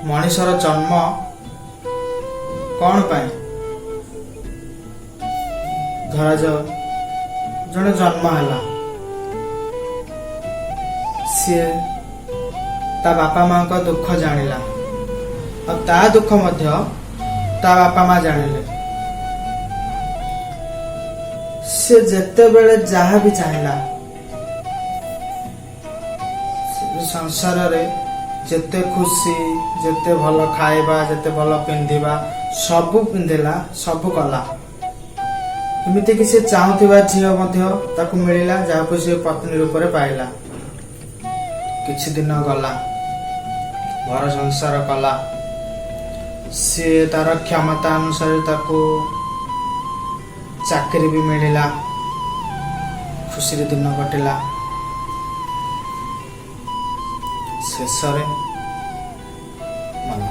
ମଣିଷର ଜନ୍ମ କ'ଣ ପାଇଁ? ଧରାଯାଉ ଜଣେ ଜନ୍ମ ହେଲା, ସିଏ ତା ବାପା ମାଙ୍କ ଦୁଃଖ ଜାଣିଲା ଆଉ ତା ଦୁଃଖ ମଧ୍ୟ ତା ବାପା ମା ଜାଣିଲେ। ସେ ଯେତେବେଳେ ଯାହା ବି ଚାହିଁଲା, ସେ ସଂସାରରେ ଯେତେ ଖୁସି, ଯେତେ ଭଲ ଖାଇବା, ଯେତେ ଭଲ ପିନ୍ଧିବା, ସବୁ ପିନ୍ଧିଲା, ସବୁ କଲା। ଏମିତିକି ସେ ଚାହୁଁଥିବା ଝିଅ ମଧ୍ୟ ତାକୁ ମିଳିଲା, ଯାହାକୁ ସେ ପତ୍ନୀ ରୂପରେ ପାଇଲା। କିଛି ଦିନ ଗଲା, ଘର ସଂସାର କଲା। ସିଏ ତାର କ୍ଷମତା ଅନୁସାରେ ତାକୁ ଚାକିରି ବି ମିଳିଲା, ଖୁସିରେ ଦିନ କଟିଲା। ଶେଷରେ ମଲା।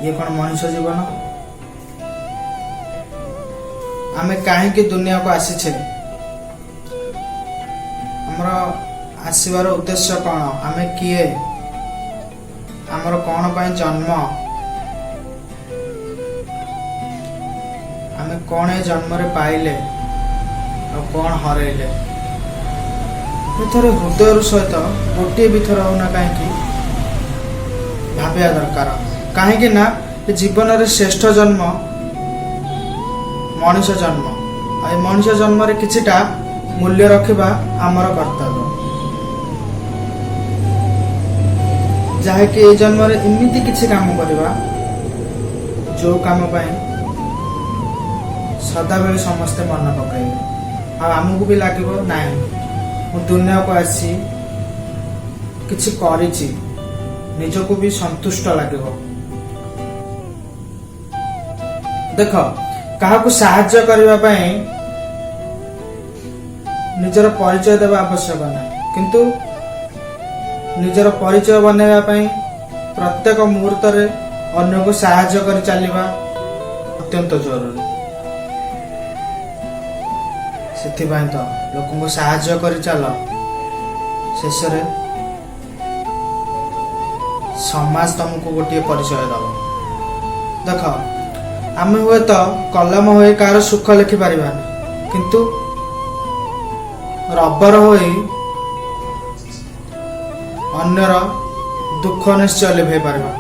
ଇଏ କଣ ମଣିଷ ଜୀବନ? ଆମେ କାହିଁକି ଦୁନିଆକୁ ଆସିଛେ? ଆମର ଆସିବାର ଉଦ୍ଦେଶ୍ୟ କଣ? ଆମେ କିଏ? ଆମର କଣ ପାଇଁ ଜନ୍ମ? ଆମେ କଣ ଏ ଜନ୍ମରେ ପାଇଲେ ଆଉ କଣ ହରେଇଲେ? ଏଥରେ ହୃଦୟର ସହିତ ଗୋଟିଏ ବି ଥର ହଉନା କାହିଁକି ଭାବିବା ଦରକାର। କାହିଁକି ନା ଏ ଜୀବନରେ ଶ୍ରେଷ୍ଠ ଜନ୍ମ ମଣିଷ ଜନ୍ମ, ଆଉ ଏ ମଣିଷ ଜନ୍ମରେ କିଛିଟା ମୂଲ୍ୟ ରଖିବା ଆମର କର୍ତ୍ତବ୍ୟ, ଯାହାକି ଏଇ ଜନ୍ମରେ ଏମିତି କିଛି କାମ କରିବା ଯୋଉ କାମ ପାଇଁ ସଦାବେଳେ ସମସ୍ତେ ମନେ ପକାଇବେ ଆଉ ଆମକୁ ବି ଲାଗିବ, ନାଇଁ, ମୁଁ ଦୁନିଆକୁ ଆସି କିଛି କରିଛି। ନିଜକୁ ବି ସନ୍ତୁଷ୍ଟ ଲାଗିବ। ଦେଖ, କାହାକୁ ସାହାଯ୍ୟ କରିବା ପାଇଁ ନିଜର ପରିଚୟ ଦେବା ଆବଶ୍ୟକ ନାହିଁ, କିନ୍ତୁ ନିଜର ପରିଚୟ ବନେଇବା ପାଇଁ ପ୍ରତ୍ୟେକ ମୁହୂର୍ତ୍ତରେ ଅନ୍ୟକୁ ସାହାଯ୍ୟ କରି ଚାଲିବା ଅତ୍ୟନ୍ତ ଜରୁରୀ। ସେଥିପାଇଁ ତ ଲୋକଙ୍କୁ ସାହାଯ୍ୟ କରି ଚାଲ, ଶେଷରେ ସମାଜ ତମକୁ ଗୋଟିଏ ପରିଚୟ ଦବ। ଦେଖ, ଆମେ ହୁଏତ କଲମ ହୋଇ କାହାର ସୁଖ ଲେଖିପାରିବାନି, କିନ୍ତୁ ରବର ହୋଇ ଅନ୍ୟର ଦୁଃଖ ନିଶ୍ଚୟ ଲିଭେଇ ପାରିବା।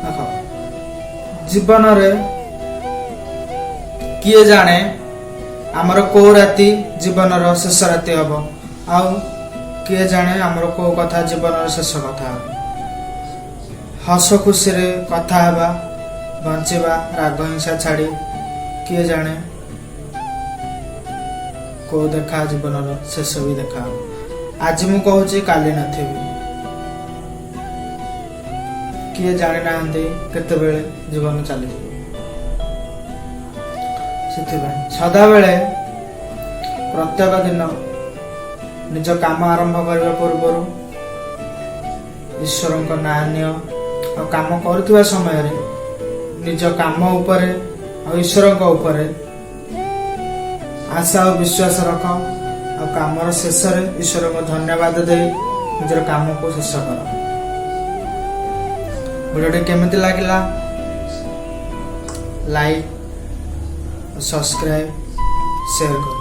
ଦେଖ, ଜୀବନରେ କିଏ ଜାଣେ ଆମର କୋଉ ରାତି ଜୀବନର ଶେଷ ରାତି ହବ, ଆଉ କିଏ ଜାଣେ ଆମର କୋଉ କଥା ଜୀବନର ଶେଷ କଥା ହବ। ହସ ଖୁସିରେ କଥା ହେବା, ବଞ୍ଚିବା, ରାଗ ହିଂସା ଛାଡ଼ି। କିଏ ଜାଣେ କୋଉ ଦେଖା ଜୀବନର ଶେଷ ବି ଦେଖା ହବ। ଆଜି ମୁଁ କହୁଛି, କାଲି ନଥିବି। କିଏ ଜାଣିନାହାନ୍ତି କେତେବେଳେ ଜୀବନ ଚାଲିଯିବ। ସେଥିପାଇଁ ସଦାବେଳେ ପ୍ରତ୍ୟେକ ଦିନ ନିଜ କାମ ଆରମ୍ଭ କରିବା ପୂର୍ବରୁ ଈଶ୍ୱରଙ୍କ ନାଁ ନିଅ, ଆଉ କାମ କରୁଥିବା ସମୟରେ ନିଜ କାମ ଉପରେ ଆଉ ଈଶ୍ୱରଙ୍କ ଉପରେ ଆଶା ଆଉ ବିଶ୍ୱାସ ରଖ, ଆଉ କାମର ଶେଷରେ ଈଶ୍ୱରଙ୍କୁ ଧନ୍ୟବାଦ ଦେଇ ନିଜର କାମକୁ ଶେଷ କର। ଭିଡ଼ିଓଟି କେମିତି ଲାଗିଲା, ଲାଇକ୍, ସବସ୍କ୍ରାଇବ, ସେୟାର କର।